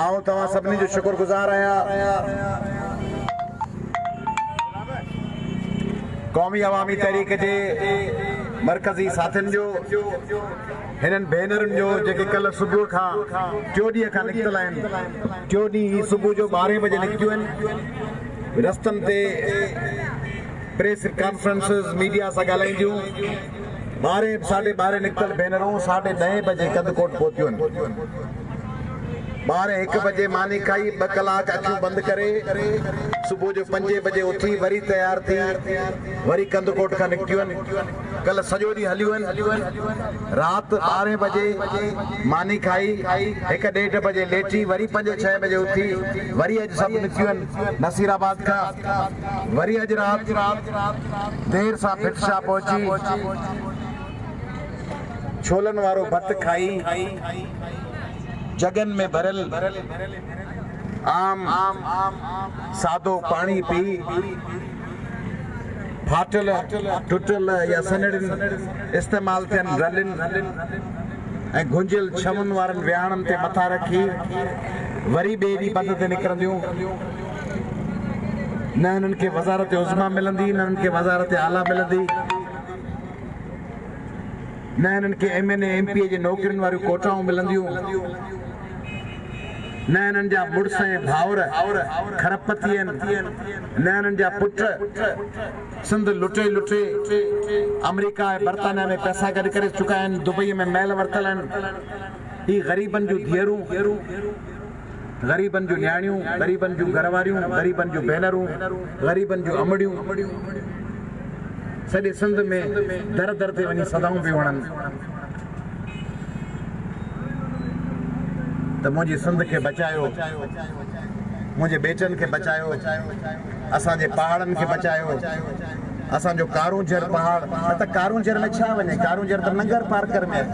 آئون توهان سڀني جو شڪر گذار آهيان. قومي عوامي تحريڪ جي مرڪزي ساٿين جو، هنن ڀينرن جو جيڪي ڪلهه صبح کان ٽيون ڏينهن کان نڪتل آهن. ٽيون ڏينهن هي صبح جو ٻارهين بجي نڪتيون آهن. رستن تي پريس ڪانفرنسز ميڊيا سان ڳالهائينديون. ٻارهين ساڍي ٻارهين نڪتل ڀينرون ساڍي ڏهين بجي ڪنڌڪوٽ پهتيون. ٻارهين هڪ بجي ماني کائي ٻه ڪلاڪ اکيون بند ڪري صبح جو پنجين بجي اٿي وري تيار ٿي وري ڪنڌڪوٽ کان نڪتيون. ڪلهه سڄو ڏينهن هليون. رات ٻارهين بجي ماني کائي هڪ ڏيڍ بجي ليٽي وري پنجين ڇهين بجي اٿي وري اڄ سڀ نڪتيون نصيرآباد کان. وري اڄ رات دير سان ڀٽ شاهه پهچي ڇولن وارو ڀت کائي جڳن ۾ ڀريل عام سادو پاڻي پي ڦاٽل ٽٽل يا سنهڙين استعمال ٿين رلين ۽ گهنجيل ڇون وارن ويهاڻن تي مٿا رکي وري ٻئي ڏينهن پنڌ تي نڪرنديون. نه هنن کي وزارت عظميٰ ملندي، نه هنن کي وزارت اعليٰ ملندي، نه هنن کي M N A, M P A جي نوڪرين واريون ڪوٽائون ملنديون، نه هنن جا مڙس ۽ ڀائر کرپتي آهن، نه هنن جا پٽ سنڌ لٽي لٽي آمريڪا ۽ برطانيا ۾ پئسا گڏ ڪري چڪا آهن، دبئي ۾ محل ورتل آهن. هي غريبن جون ڌيئرون. غريبن جون نياڻيون، غريبن جون گهر واريون، غريبن جون ڀينرون، غريبن جون امڙيون سڄي سنڌ ۾ در در تي وڃي صدائون پيون هڻن ته منهنجي سنڌ کي بچايو، منهنجي ٻيٽن کي بچايو، اسان جي پهاڙن کي بچايو، اسان جو ڪارونجهر پهاڙ، نه ته ڪارونجهر ۾ ڇا وڃي، ڪارونجهر ته ننگر پارڪر ۾ آهي.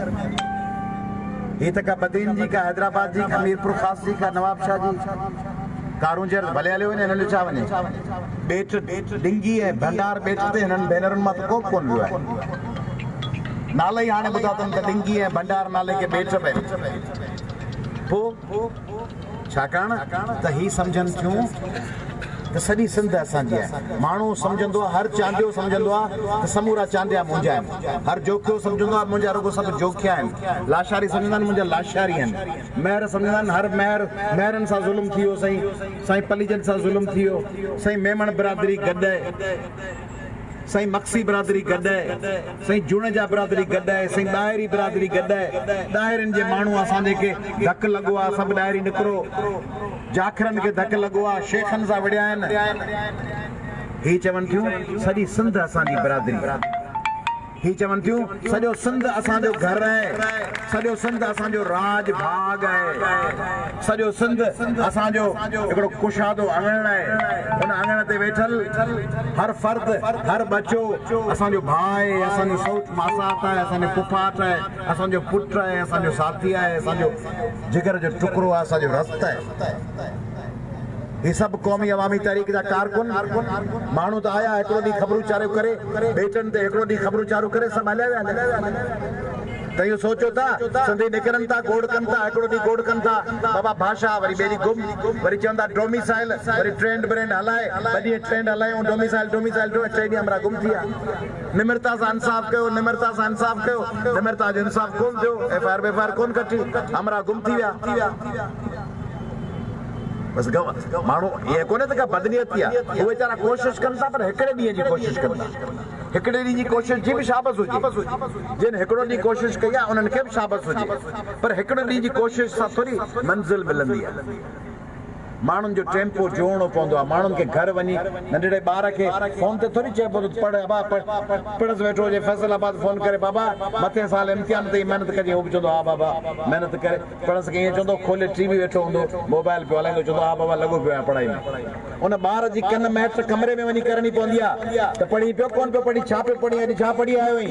هي ته ڪا بدين جي، ڪا حيدرآباد جي، ڪا ميرپورخاص جي، ڪا نوابشاهه جي. ڪارونجهر ته ڀلي هليو وڃي، هنن جو ڇا وڃي؟ ٻيٽ ڊنگي ۽ ڀنڊار ٻيٽ تي هنن ڀينرن مان ته ڪو به ڪونه ويو آهي. نالا ئي هاڻي ٻڌا اٿن ته ڊنگي ۽ ڀنڊار نالي ڪي ٻيٽ به آهن. پوء ڇاڪاڻ ته هي سمجهن ٿيون ته سڄي سنڌ اسان جي آهي. ماڻهو سمجهندو آهي، هر چانڊيو سمجهندو آهي ته سمورا چانڊيا منهنجا آهن. هر جوکيو سمجهندو آهي منهنجا رڳو سڀ جوکيا آهن. لاشاري سمجهندا آهن منهنجا لاشاري آهن. مهر سمجهندا آهن هر مهر مهرن سان ظلم ٿي ويو سائين سائين پليجن سان ظلم ٿي ويو سائين ميمڻ برادري گڏ آهي سائين مگسي برادري گڏ آهي سائين جوڻيجا برادري گڏ آهي سائين ڏاهري برادري گڏ آهي ڏاهرين جي ماڻهو اسان جي کي ڌڪ لڳو آهي سڀ ڏاهري نڪرو جاکرن کي ڌڪ لڳو آهي شيخن سان وڙهيا آهن هي چون ٿيون سڄي سنڌ اسان جي برادري هي چون ٿيون سڄو سنڌ اسان جو گهر آهي، سڄو سنڌ اسان جو راڄ ڀاڳ آهي، سڄو سنڌ اسان جو هڪڙو ڪشادو اڱڻ آهي، ان اڱڻ تي ويٺل هر فرد، هر ٻچو اسان جو ڀاء آهي، اسان جو سئوٽ ماسات آهي، اسان جو پڦاٽ آهي، اسان جو پٽ آهي، اسان جو ساٿي آهي، اسان جو جگر جو ٽڪرو آهي، اسان جو رت آهي. هي سڀ قومي عوامي تحريڪ جا ڪارڪن ماڻهو ته آيا هڪڙو ڏينهن خبرون چاريون ڪري ٻيٽن تي هڪڙو ڏينهن خبرون چارون ڪري سڀ هليا ويا ته اهو سوچو ٿا سنڌي نڪرن ٿا گوڙ ڪن ٿا هڪڙو ڏينهن گوڙ ڪن ٿا بابا ڀاشا وري ٻئي ڏينهن گم وري چون ٿا ڊوميسائل وري ٽرينڊ برينڊ هلائي ٻه ڏينهن ٽرينڊ هلايون ڊوميسائل ڊوميسائل ٽي ڏينهن همراهه گم ٿي ويا نمرتا سان انصاف ڪيو نمرتا سان انصاف ڪيو نمرتا جو انصاف ڪون ٿيو F I R B F I R ڪون ڪٽي همراهه گم ٿي ويا. بس ماڻهو ائين ڪونهي ته ڪا بدنيتي آهي، هو ويچارا ڪوشش ڪن ٿا پر هڪڙي ڏينهن جي ڪوشش ڪن ٿا. هڪڙي ڏينهن جي ڪوشش جي به شابس هجي. جن هڪڙو ڏينهن ڪوشش ڪئي آهي انهن کي به شابس هجي. پر هڪڙي ڏينهن جي ڪوشش سان ٿوري منزل ملندي آهي. ماڻهن جو ٽيمپو جوڙڻو پوندو آهي. ماڻهن کي گهر وڃي ننڍڙي ٻار کي فون تي ٿوري چئبو ته پڙهه ابا پڙهه. پڻس ويٺو هجي فيصل آباد فون ڪري بابا مٿين سال امتحان اٿئي محنت ڪجي هو به چوندو ها بابا محنت ڪري. پڻس کي ائين چوندو، کولي ٽي وي ويٺو هوندو، موبائل پيو هلائيندو، چوندو ها بابا لڳو پيو آهيان پڙهائي ۾. ان ٻار جي ڪن مهٽ ڪمري ۾ وڃي ڪرڻي پوندي آ ته پڙهين پيو ڪونه پيو پڙهين، ڇا پيو پڙهين، اڄ ڇا پڙهي آيو آهين.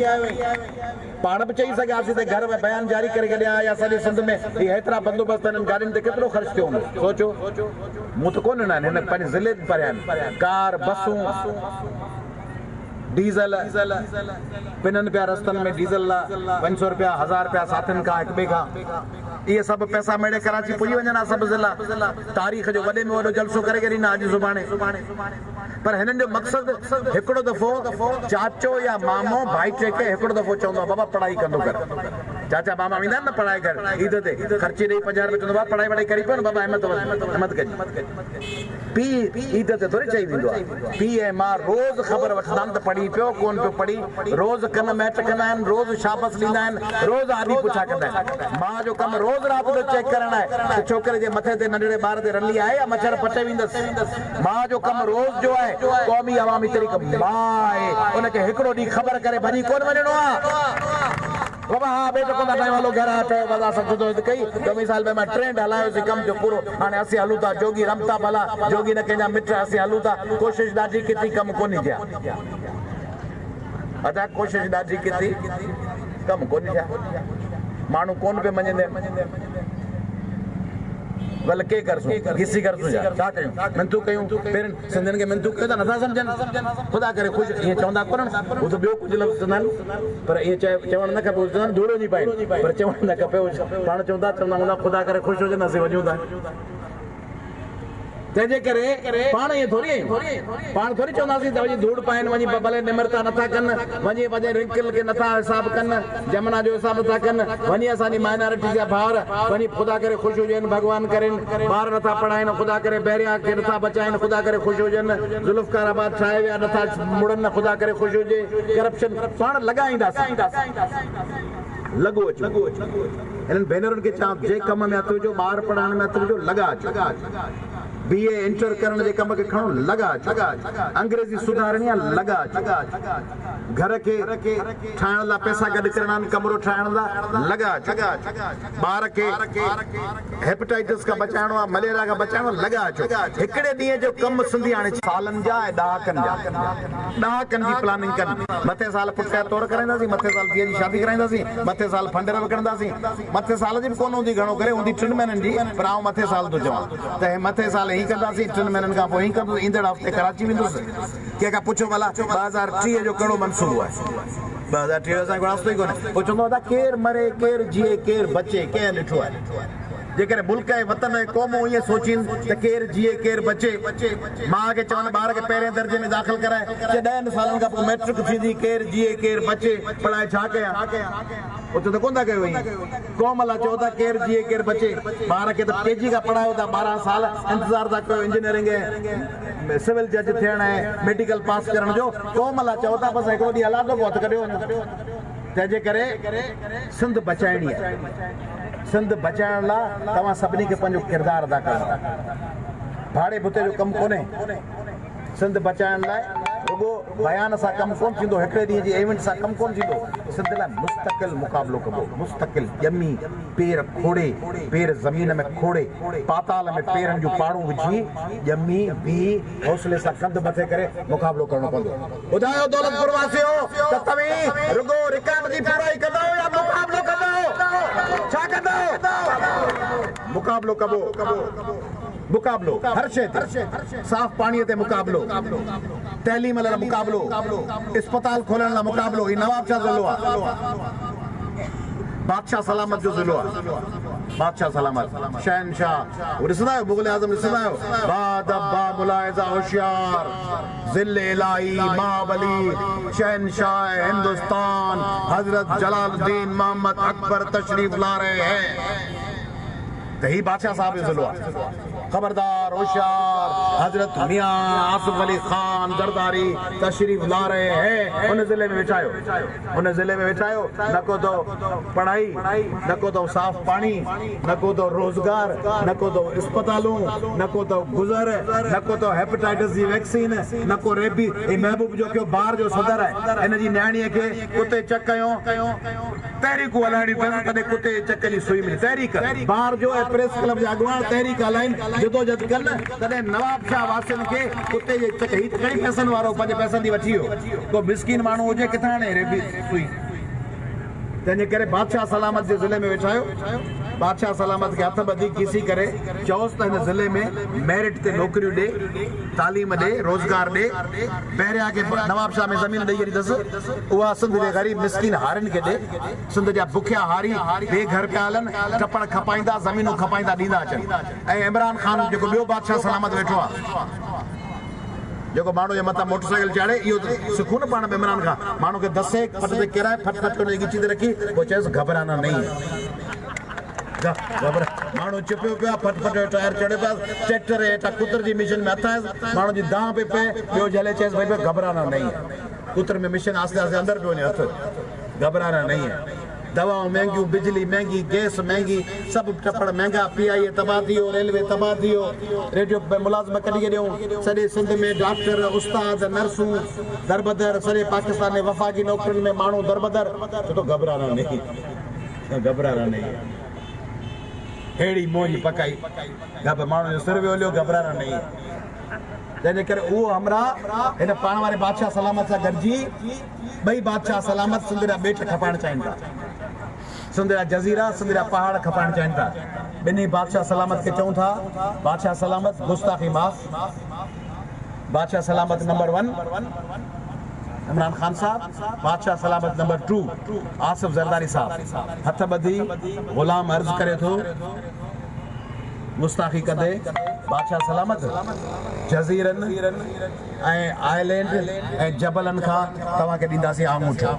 پاڻ به چئي سگهياسين ته گهر ۾ بيان جاري ڪري ڇڏيان ها يا سڄي سنڌ ۾ هي هيترا بندوبست هنن گاڏين تي ڪيترو خرچ ٿيو هوندو. سوچو. مون ته ڪونه ڏنا آهن، هن پنهنجي ضلعي به پريا آهن. ڪار، بسون. ڊيزل پنن پيا رستن ۾ ڊيزل لا پنج سو رپيا هزار رپيا ساٿين کان هڪ ٻئي کان. اهي سڀ پئسا ميڙي ڪراچي پڄي وڃن ها سڀ ضلعا. تاريخ جو وڏي ۾ وڏو جلسو ڪري ڪري ڏيندا اڄ سڀاڻي. پر هنن جو مقصد هڪڙو دفعو چاچو يا مامو ڀائٽي کي هڪڙو دفعو چوندو آهي بابا پڙهائي ڪندو ڪر. چاچا ماما ويندا آهن نه پڙهائي گهر عيد تي خرچي ڏئي 50 روپيه چوندو بابا پڙهائي وڙهائي ڪري پيو نه بابا همت همت ڪجي. پيء عيد تي ٿوري چئي ويندو آهي. پيء ۽ ماء روز خبر وٺندا آهن ته پڙهي پيو ڪونه پيو پڙهي. روز ڪن ۾ اٽڪندا آهن، روز شابس ڏيندا آهن، روز آڏي پڇا ڪندا آهن. ماء جو ڪم روز رات جو چيڪ ڪرڻ آهي ته ڇوڪري جي مٿي تي ننڍڙي ٻار تي رلي آهي يا مڇر پٽي ويندس. ماء جو ڪم روز جو آهي. قومي عوامي تحريڪ ماء آهي، ان کي هڪڙو ڏينهن خبر ڪري ڀڄي ڪونه وڃڻو آهي. بابا ها ٻيٽ ڪونه ٿا ٺاهيون هلو گهر ها ٺهيو بس اسان جدوجهد ڪئي ڊوميسائل ۾ مان ٽرينڊ هلايوسين ڪم ٿيو پورو هاڻي اسين هلون ٿا جوڳي رمتا ڀلا جوڳي نه ڪنهن جا مٽ اسين هلون ٿا ڪوشش ڏاڍي ڪٿي ڪم ڪونهي ٿيا ادا ڪوشش ڏاڍي ڪٿي ڪم ڪونهي ٿيا ماڻهو ڪونه پيا مڃيندين ول ڪي ڪرسون گسي ڪرسون جا ڇا ڪيون منٿون ڪيون پيرن سنڌين کي منٿون ڪيون ته نٿا سمجهن خدا ڪري خوش ائين چوندا ڪونهن هو ته ٻيو ڪجهه لفظ چوندا آهن پر ائين چوڻ نه کپي هو چوندا آهن ڌوڙ وڃي پائين پر چوڻ نه کپي پاڻ چوندا چوندا هوندا خدا ڪري خوش هجن اسين وڃون ٿا تنهن جي ڪري پاڻ ائين ٿوري آهيون. پاڻ ٿوري چونداسين ته وڃي ڌوڙ پائين، وڃي ڀلي نمرتا نٿا ڪن، وڃي پنهنجي رنڪل کي نٿا حساب ڪن، جمنا جو حساب نٿا ڪن، وڃي اسان جي مائنارٽيز جا ڀائر، وڃي خدا ڪري خوش هجين، ڀڳوان ڪرين، ٻار نٿا پڙهائين، خدا ڪري بحريا کي نٿا بچائين، خدا ڪري خوش هجن، ذوالفقار آباد ٺاهي ويا نٿا مڙن، خدا ڪري خوش هجي، ڪرپشن پاڻ لڳائينداسين. لڳو اچو. هنن ڀينرن کي چوان جي ڪم ۾ هٿ وجهو، ٻار پڙهائڻ ۾ هٿ وجهو، لڳا اچو. بي اي انٽر ڪرڻ جي ڪم کي کڻو، لڳا اچو. انگريزي سڌارڻي آ، لڳا اچو. گهر کي ٺاهڻ لا پئسا گڏ ڪرڻا آهن، ڪمرو ٺاهڻ لا، لڳا اچو. ٻار کي هيپاٽائٽس کان بچائڻو آ، مليريا کان بچائڻو آ، لڳا اچو. هڪڙي ڏينهن جو ڪم سنڌي هاڻي سالن جا ۽ ڏهاڪن جا. ڏهاڪن جي پلاننگ ڪن. مٿين سال پٽ جا طور ڪرائينداسين، مٿين سال ڌيء جي شادي ڪرائينداسين، مٿين سال ڦنڊر وڪڻنداسين. مٿين سال جي به ڪونه هوندي گهڻو ڪري هوندي ٽن مهينن جي پر آئون مٿين سال ٿو چوان ته هي مٿين سال هين ڪنداسين، ٽن مهينن کان پوء هين ڪندس، ايندڙ هفتي ڪراچي ويندس. ڪنهن کان پڇو ڀلا 2030 جو ڪهڙو منصوبو آهي؟ 2030 جو اسان کي ڪو راستو ئي ڪونهي. پوء چوندو ادا ڪير مري، ڪير جيئي، ڪير بچي، ڪنهن ڏٺو آهي؟ جيڪڏهن ملڪ ۽ وطن ۽ قومون ائين سوچين ته ڪير جيئي ڪير بچي، ماء کي چون ٻار کي پهرين درجي ۾ داخل ڪرائي، چي ڏهن سالن کان پوء مئٽرڪ ٿيندي، ڪير جيئي ڪير بچي، پڙهائي ڇا ڪيان؟ اتي ته ڪونه ٿا ڪيو ائين. قوم لاء چئو ٿا ڪير جيئي ڪير بچي، ٻار کي ته ڪي جي کان پڙهايو ٿا 12 سال انتظار ٿا ڪيو انجنيئرنگ ۽ سول جج ٿيڻ ۽ ميڊيڪل پاس ڪرڻ جو، قوم لاء چئو ٿا بس هڪڙو ڏينهن هلان ٿو پوء هٿ ڪڍيو وڃو. تنهن جي ڪري سنڌ بچائڻي آهي. سنڌ بچائڻ لا توهان سڀني کي پنهنجو ڪردار ادا ڪرڻو آهي. ڀاڙي ڀتي جو ڪم ڪونهي. سنڌ بچائڻ لاء رڳو بيان سان ڪم ڪونه ٿيندو، هڪڙي ڏينهن جي ايونٽ سان ڪم ڪونه ٿيندو. سنڌ لاء مستقل مقابلو ڪبو، مستقل ڄمي، پير کوڙي، پير زمين ۾ کوڙي، پاتال ۾ پيرن جون پاڙون وجهي، ڄمي، بيهي، حوصلي سان ڪنڌ مٿي ڪري مقابلو ڪرڻو پوندو. ٻڌايو دولتپور واسيو ته توهين رڳو رڪارڊ جي پورائي ڪندؤ يا مقابلو ڪندؤ؟ ڇا ڪندؤ؟ مقابلو ڪبو، مقابلو هر شيء تي، صاف پاڻي تي مقابلو، تعليم لاء مقابلو، اسپتال کولڻ لاء مقابلو، هي نوابشاهه ضلعو آهي، بادشاهه سلامت جو ضلعو آهي، بادشاهه سلامت، شهنشاهه، هو ڏسندا آهيو مغل اعظم ڏسندا آهيو، باادب باملاحظه هوشيار. ظل الاهي مهابلي شهنشاهه هندستان حضرت جلال الدين محمد اڪبر تشريف لا رهي هين ته هي بادشاهه صاحب جو ضلعو آهي. خبردار هوشيار حضرت ميان آصف علي خان زرداري تشريف لا رهي هين ان ضلعي ۾ ويٺا آهيو ان ضلعي ۾ ويٺا آهيو نه ڪو اٿو پڙهائي نه ڪو اٿو صاف پاڻي نه ڪو اٿو روزگار، نه ڪو اٿو اسپتالون، نه ڪو اٿو گذر، نه ڪو اٿو هيپاٽائٽس جي ويڪسين، نه ڪو ريبي. هي محبوب جوکيو بار جو صدر آهي. هن جي نياڻيء کي ڪتي چڪ هنيو. تحريڪون هلائڻيون پيس تڏهن ڪتي جي چڪ جي سوئي ملي. تحريڪ بار جو ۽ پريس ڪلب جا اڳواڻ تحريڪ هلائين، جدوجھد ڪن، تڏهن نوابشاهه واسين کي ڪتي جي چڪ. هي ته کڻي پئسن وارو پنهنجي پئسن ٿي وٺي ويو. ڪو مسڪين ماڻهو هجي ڪٿان آڻي ريبي سوئي. تنهنجي ڪري بادشاهه سلامت جي ضلعي ۾ ويٺا آهيو. بادشاهه سلامت کي هٿ ٻڌي کيسي ڪري چئوس ته هن ضلعي ۾ ميرٽ تي نوڪريون ڏي، تعليم ڏي، روزگار ڏي، بحريا کي نوابشاهه ۾ زمين ڏئي ڇڏي اٿس، اها سنڌ جي غريب مسڪين هارين کي ڏي، سنڌ جا بکيا هاري بي گهر پيا هلن، ٽپڙ کپائيندا، زمينون کپائيندا ڏيندا اچن ۽ عمران خان جيڪو ٻيو بادشاهه سلامت ويٺو آهي. جيڪو ماڻهو جي مٿان موٽر سائيڪل چاڙهي اهو ته سکون نه پاڻ به عمران کان ماڻهو کي دسي ڦٽ تي ڪيرائي ڦٽ ڦٽ ان جي ڳچي تي رکي پوء چيس گهٻرانا نهين هي گهٻرا ماڻهو چپيو پيو آهي ڦٽ ڦٽ جو ٽائر چڙهيو پيو آهي ٽريڪٽر هيٺان ڪتر جي مشن ۾ هٿ آيس ماڻهو جي دانهن پئي پئي ٻيو جهلي چيس ڀئي گهٻرانا نهين هي ڪتر ۾ مشن آهستي آهستي اندر پيو وڃي هٿ گهٻرانا نهين هي. دوائون مهنگيون، بجلي مهنگي، گئس مهنگي، سڀ ٽپڙ مهنگا، پي آء اي تباهه ٿي ويو، ريلوي تباهه ٿي ويو، ريڊيو ۾ ملازم ڪڍي ڇڏيائون، سڄي سنڌ ۾ ڊاڪٽر، استاد، نرسون دربدر، سڄي پاڪستان ۾ وفاقي نوڪرين ۾ ماڻهو دربدر، ڇو ته گهٻرانا نهين، گهٻرانا نهين، ههڙي منهن جي پڪائي، گهٻ ماڻهو جو سر ويو هليو، گهٻرانا نهين. تنهن جي ڪري اهو همراهه هن پاڻ واري بادشاهه سلامت سان گڏجي ٻئي بادشاهه سلامت سنڌ جا ٻيٽ کپائڻ چاهين ٿا. سنڌ جا جزيرا، سنڌ جا پهاڙ کپائڻ چاهين ٿا. ٻنهي بادشاهه سلامت کي چئون ٿا، بادشاهه سلامت گستاخي معاف، بادشاهه سلامت نمبر ون عمران خان صاحب، بادشاهه سلامت نمبر ٽو آصف زرداري صاحب هٿ ٻڌي غلام عرض ڪري ٿو. گستاخي ڪندي بادشاهه سلامت جزيرن ۽ آئلينڊ ۽ جبلن کان توهان کي ڏينداسين آڱوٺو.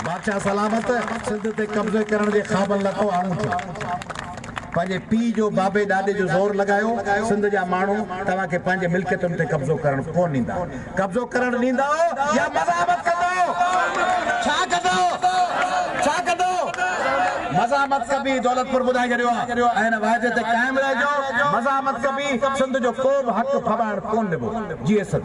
بادشاهه سلامت سنڌ تي قبضي ڪرڻ جي خوابن لٿو آڱوٺو. پنهنجي پيء جو بابي ڏاڏي جو زور لڳايو سنڌ جا ماڻهو توهان کي پنهنجي ملڪيتن تي قبضو ڪرڻ ڪونه ڏيندا. قبضو ڪرڻ ڏيندؤ يا مزاحمت ڪندؤ؟ ڇا ڪندؤ؟ ڇا ڪندؤ؟ مزاحمت ڪبي، دولتپور ٻڌائي ڇڏيو آ ۽ هن واعدي تي قائم رهجو، مزاحمت ڪبي، سنڌ جو ڪو به حق ڦٻائڻ ڪونه ڏبو. جيئي سنڌ.